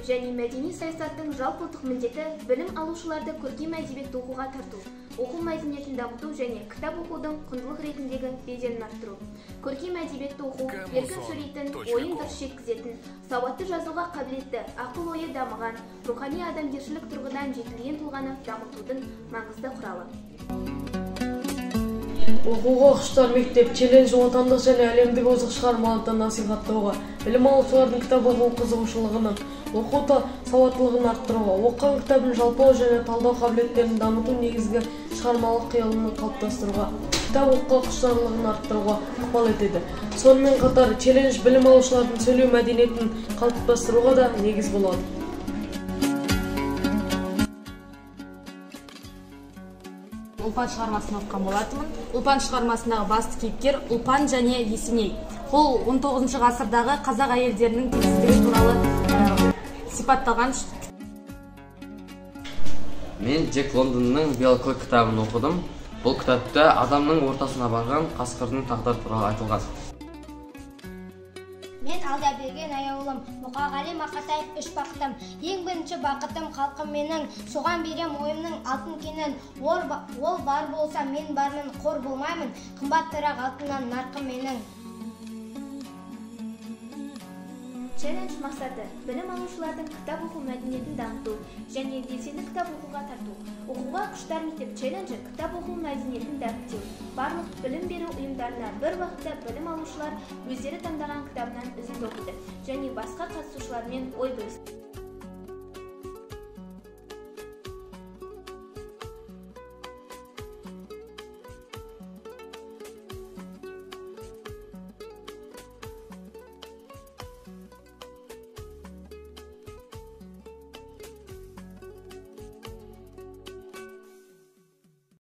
және мәдени саясаттың жалпы ұлттық міндеті білім алушыларды көркем әдебиетті оқуға тарту, оқу мәдениетін дамыту және кітап оқудың құндылық ретіндегі беделін арттыру. Көркем әдебиетті оқу, еркін сөйлейтін, ойын дұрыс жеткізетін, сауатты жазуға қабілетті, ақыл-ойы дамыған, рухани адамгершілік тұрғыдан жетілген тұлғаны дамытудың маңызды құралы. Оқуға құштар мектеп челлендж отандық және әлемдік озық шығармаларды насихаттауға, білім алушылардың кітап оқу қызығушылығының, оқу сауаттылығын арттыруға, оқыған кітабын жалпылау және талдау қабілеттерін дамыту негізгі шығармалық қиялын қалыптастыруға, кітап оқуға құштарлығын арттыруға ықпал етеді. Сонымен қатар челлендж білім алушылардың сөйлеу мәдениетін қалыптастыруға да негіз болады. Ұлпан шығармасын оқыған болатынмын. Ұлпан шығармасындағы басты кейіпкер Ұлпан және Есеней. Бұл 19 ғасырдағы қазақ әйелдерінің теңсіздігі туралы сипатталған. Мен Джек Лондонның Белый клык кітабын оқыдым. Бұл кітапта адамның ортасына барған қасқырдың тағдыры туралы айтылған. Мен Алдаберген Аяулым, Мұқағали Мақатаев үш бақытым. Ең бірінші бақытым халқым менің, соған берем ойымның алтын кенін. Ол бар болса мен бармын, қор болмаймын, қымбаттырақ алтыннан нарқым менің. Челлендж мақсаты – білім алушылардың кітап оқу мәдениетін дамыту және белсенді кітап оқуға тарту. Оқуға құштар мектеп челленджі кітап оқу мәдениетін дәріптеу. Барлық білім беру ұйымдарына бір уақытта білім алушылар өздері таңдаған кітабынан үзінді оқиды және басқа қатысушылармен ой бөліседі.